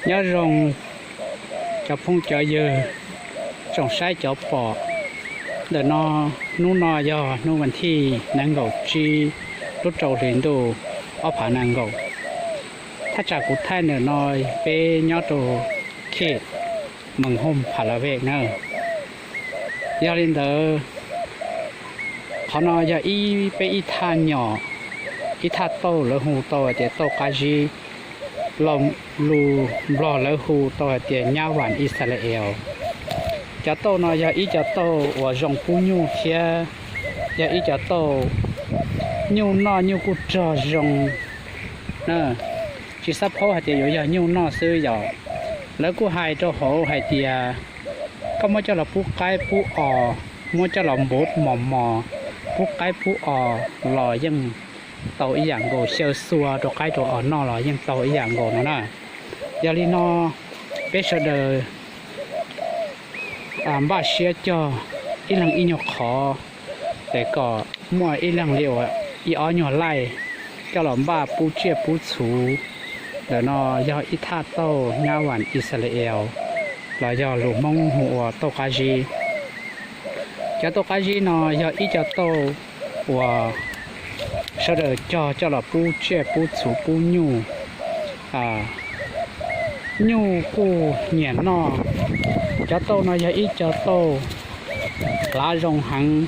Nyob zoo cov phooj cov ywg, tsoom saib cov pom. Ntawm no, hnub no yog hnub vas thij nees nkaum tsib lub rau hli ntuj ob phav nees nkaum. Thaj tsam kuv thaij ntawm no, peb nyob rau khej Mees Hooj Pha La Vej na. Yog li ntawd, qhov no yog ib, peb ib thaj nyom, ib thaj tauj lawv hu tau hais tias tauj qab zib, lo lus Nplog lawv hu tau hais tias nyab vam Ixalael. Cov tauj no yog ib cov tauj uas zoo pub nyuj thiab yog ib cov tauj nyuj noj nyuj kuj rog zoo na. Tsis xav paub hais tias yuav yog nyuj noj xwb yom. Lawv kuj hais rau hauv hais tias koj muab coj los pub qaib pub os, muab coj los npuv mos mos, pub qaib pub os los yeej tau ib yam nkaus, xyaw xua rau qaib rau os noj los yeej tau ib yam nkaus no na. Yog li no, peb sawv daws npaj siab cog ib leeg ib nyuag qhov, es kom muaj ib leeg li uas ib ob nyuag laij coj los npaj pub tsiaj pub txhu. Ntawm no yog ib thaj tauj nyab vam Ixalael, los yog lus Hmoob hu ua tauj qab zib. Cov tauj qab zib no yog ib co tauj uas sawv daws cog coj los pub tsiaj pub txhu pub nyuj, nyuj kuj nyiam noj. Cov tauj no yog ib co tauj hlav zoo heev,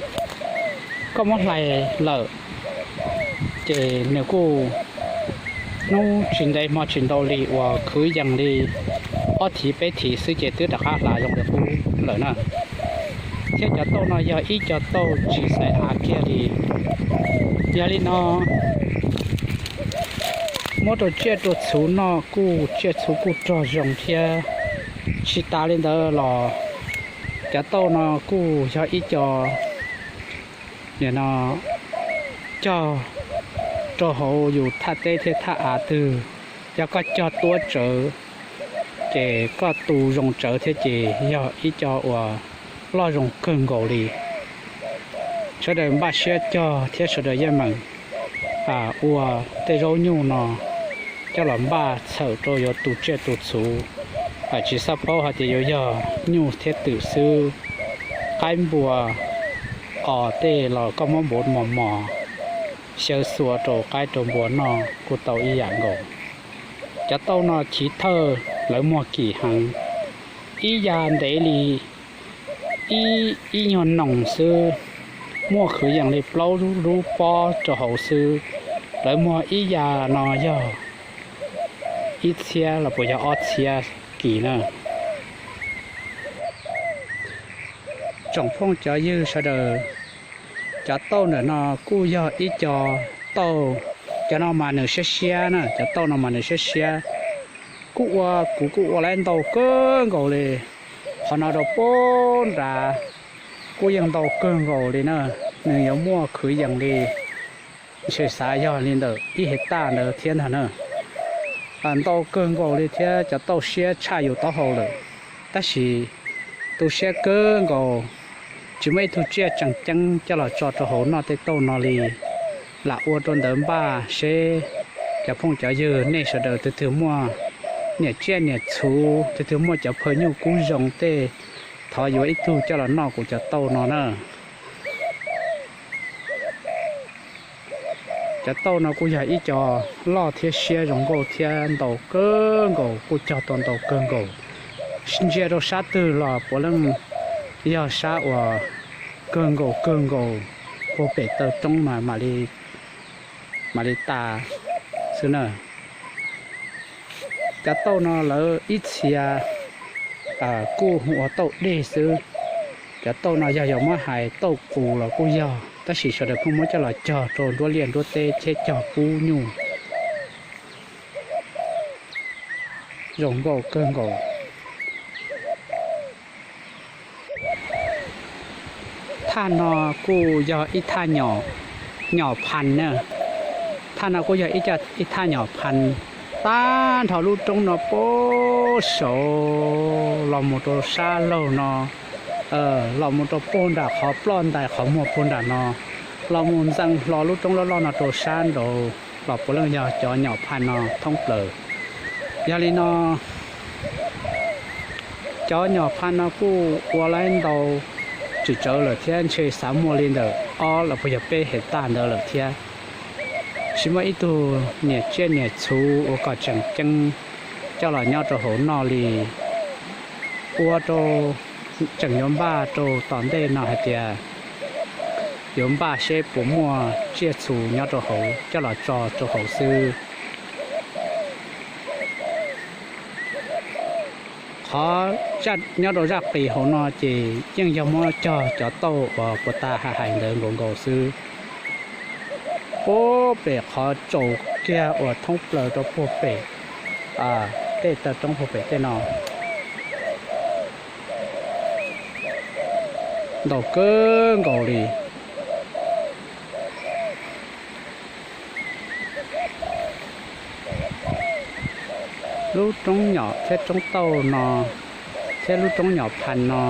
koj muab hlais lawm ces nws kuj hnub tsis ntev hmo tsis ntau li uas khwv yees li ob thiv peb thiv xwb ces twb rov qab hlav zoo li qub lawm na. Thiab cov tauj no yog ib co tauj tsis xaiv av kiag li. Yog li no, muab rau tsiaj rau txhu noj kuj tsiaj txhu kuj rog zoo thiab. Tsis tas li ntawd los cov tauj no kuj yog ib co, nim no cog rau hauv yus thaj teb thiab thaj av twg, yog koj cog tuab tsawv ces koj tu zoo tsawv thiab ces yog ib co uas loj zoo kawg nkaus li. Sawv daws npaj siab cog thiab sawv daws yeej meem ua tej zaub nyuj no coj los npaj txhawm rau yuav tu tsiaj tu txhu. Tsis xav paub hais tias yuav yog nyuj thiab twm xwb, qaib npua os tej los koj muab npuv mos mos xyaw xua rau qaib rau npua noj kuj tau ib yam nkaus. Cov tauj no chiv thawj lawv muag kim heev, ib ya ntev li ib, ib nyuag noos xwb, muaj khwv yees li plaub lub pob rau hauv xwb. Lawv muag ib ya no yog ib txhiab los puas yog ob txhiab kis na. Tsoom phooj cov ywg sawv daws, cov tauj ntawm no kuj yog ib co tauj, cov no mas nws siab siab na, cov tauj no mas nws siab siab. Kuj ua, kuv kuj ua lawm ntau kawg nkaus li, qhov no rau pem nrad kuj yeej ntau kawg nkaus li na. Nws yuav muaj khwv yees li, ntshe xav yog li ntawm ib hais taj ntawd thiab ntag na. Ntau kawg nkaus li thiab cov tauj siab tshaj yus taub hau lawm. Tab sis tu siab kawg nkaus, tsis muaj ib tug tsiaj tseem ceeb coj los tso rau hauv noj tej tauj no li. Lam ua rau ntawd npaj seb cov phooj cov ywg nej sawv daws tus twg muaj niam tsiaj niam txhu, tus twg muaj cov phaj nyuj kub zoo tej, thov yuav ib tug coj los noj kuv cov tauj no na. Cov tauj no kuj yog ib co loj thiab siab zoo nkauj thiab ntau kawg nkaus, kuj cog tau ntau kawg nkaus. Ntsia rau sab twg los puav leej yog sab uas kawg nkaus kawg nkaus, puag pem taw roob mas mam li tas xwb na. Cov tauj no lawv ib txhia kuj hu ua tauj dej xwb. Cov tauj no yog yog muab hais tauj qus los kuj yog, tab sis sawv daws pheej muab coj los cog rau nruab liaj nruab teb thiab cog pub nyuj zoo nkauj kawg nkaus. Thaj no kuj yog ib thaj nyom, nyom phas na. Thaj no kuj yog ib thaj nyom phas, tag nrho lub roob no puag saud los mus rau sab laug no, los mus rau puag nram qhov ploj ntais qhov muag puag nram no, los mus ntxeev hlo lub roob loj loj no rau sab nraud los puav leej yog cov nyom phas no thoob plaws. Yog li no, Cov nyom pha no kuj ua laib ntau tsis tsawg lawm thiab, ntshe xav muaj li ntawm ob los puas yog peb hais tag ntawd lawm thiab. Tsis muaj ib tug niam tsiaj niam txhu uas kom tseem ceeb coj los nyob rau hauv noj li. Ua rau tseem yuav npaj rau tom ntej no hais tias yuav npaj seb puas muaj tsiaj txhu nyob rau hauv coj los tso rau hauv xwb. Qhov nyob rau zaj qis hauv no ces yeej yog muab cog cov tauj uas puag ta hais ntawd nkaus nkaus xwb. Puag pem qhov tsaus kiag uas thoob plaws rau puag pem tej taw roob puag pem tej no ntau kawg nkaus li. Lub roob nyom thiab roob tauj no thiab lub roob nyom pha no,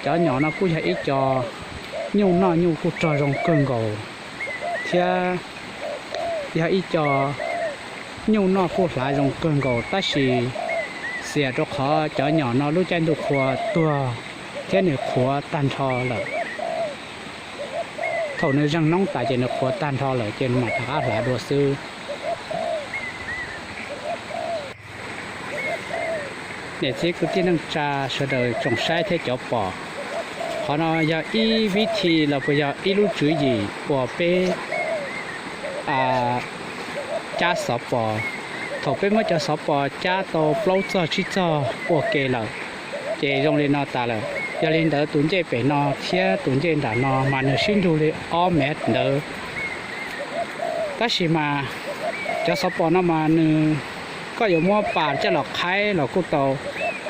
cov nyom no kuj yog ib co nyuj noj nyuj kuj rog zoo kawg nkaus thiab yog ib co nyuj noj kuj hlav zoo kawg nkaus, tab sis xiam rau qhov cov nyom no lub caij ntuj qhua tuag thiab nws qhuav tag nrho lawm. Thaum nws zeeg noob tas ces nws qhuav tag nrho lawm ces nws mam rov qab hlav dua xwb. Niam txiv kwv tij neej tsa sawv daws tsoom saib thiab cov pom, qhov no yog ib vib thi los puas yog ib lub tswv yim uas peb cab xov pos. Thaum peb muab cov xov pos cab tau plaub txog tsib txog ua ke lawm, ces zoo li no tas lawm. Yog li ntawd tus ncej pem no thiab tus ncej nram no mas nws sib nrug li ob mev ntawd. Tab sis mas cov xov pos no mas nws, koj yuav muab pas coj los qhaib los kuj tau.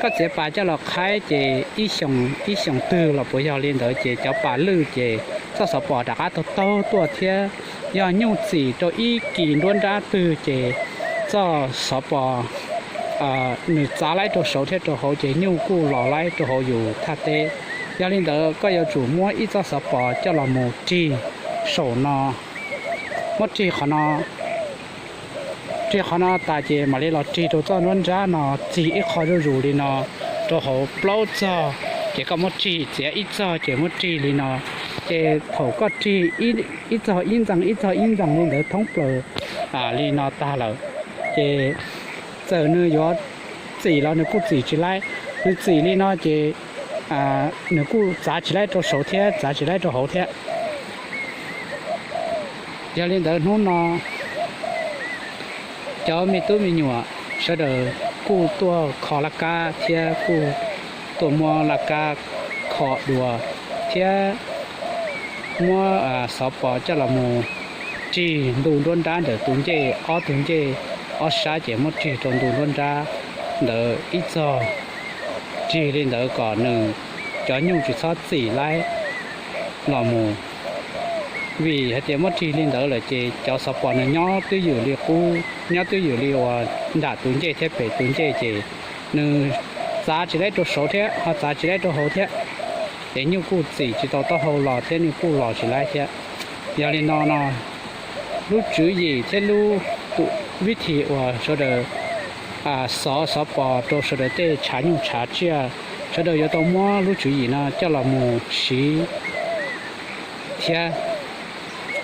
Koj txiav pas coj los qhaib ces ib xyoos ib xyoos twg los puas yog li ntawd ces cov pas lwj ces txoj xov pos rov qab taug taug tuaj thiab. Yog nyuj txim rau ib kis nruab nrab twg ces txoj xov pos nws txav laib rau saud thiab rau hauv ces nyuj kuj los laib rau hauv yus thaj teb. Yog li ntawd koj yuav tsum muab ib txoj xov pos coj los mus rig saum no, muab rig qhov no, rig qhov no tas ces mam li los rig rau txoj nruab nrab no, txig ib qho zuj zus li no rau hauv plaub txog, ces koj muab rig, txiav ib txog ces muab rig li no. Ces thaum koj rig ib txog ib ntxees ib txog ib ntxees li ntawd thoob plaws li no tag lawm, ces txawm nws yuav txim los nws kuj txim tsis laib. Nws txim li no ces nws kuj txav tsis laib rau saud thiab txav tsis laib rau hauv thiab. Yog li ntawd hnub no cov me tub me nyuam sawv daws kuj tuaj kho laj kab thiab kuj tuaj muab laj kab kho dua thiab muab xov pos coj los mus rig ntu nruab nrab ntawm tus ncej, ob tug ncej ob sab ces muab rig rau ntu nruab nrab ntawd ib txog, rig li ntawd kom nws cov nyuj tsis txhob txim laib los mus. Vim hais tias muab rig li ntawd lawm ces cov xov pos nws nyob twj ywm li qub, nyob twj ywm li uas nram tus ncej thiab pem tus ncej ces nws txav tsis laib rau saud thiab ho txav tsis laib rau hauv thiab, ces nyuj kuj txim tsis tau taub hau los thiab nyuj kuj los tsis laib thiab. Yog li no no, lub tswv yim thiab lub vib thim uas sawv daws xov xov pos rau sawv daws tej tshav nyuj tshav tsiaj, sawv daws yuav tau muab lub tswv yim no coj los mus siv thiab.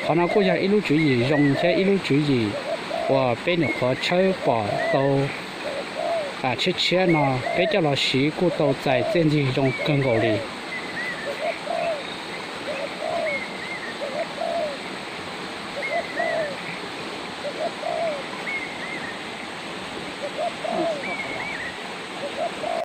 Qhov no kuj yog ib lub tswv yim zoo thiab ib lub tswv yim uas peb nyuam qhuav tshawb pom tau tshiab tshiab no, peb coj los siv kuj tau txais txiaj ntsig zoo kawg nkaus li.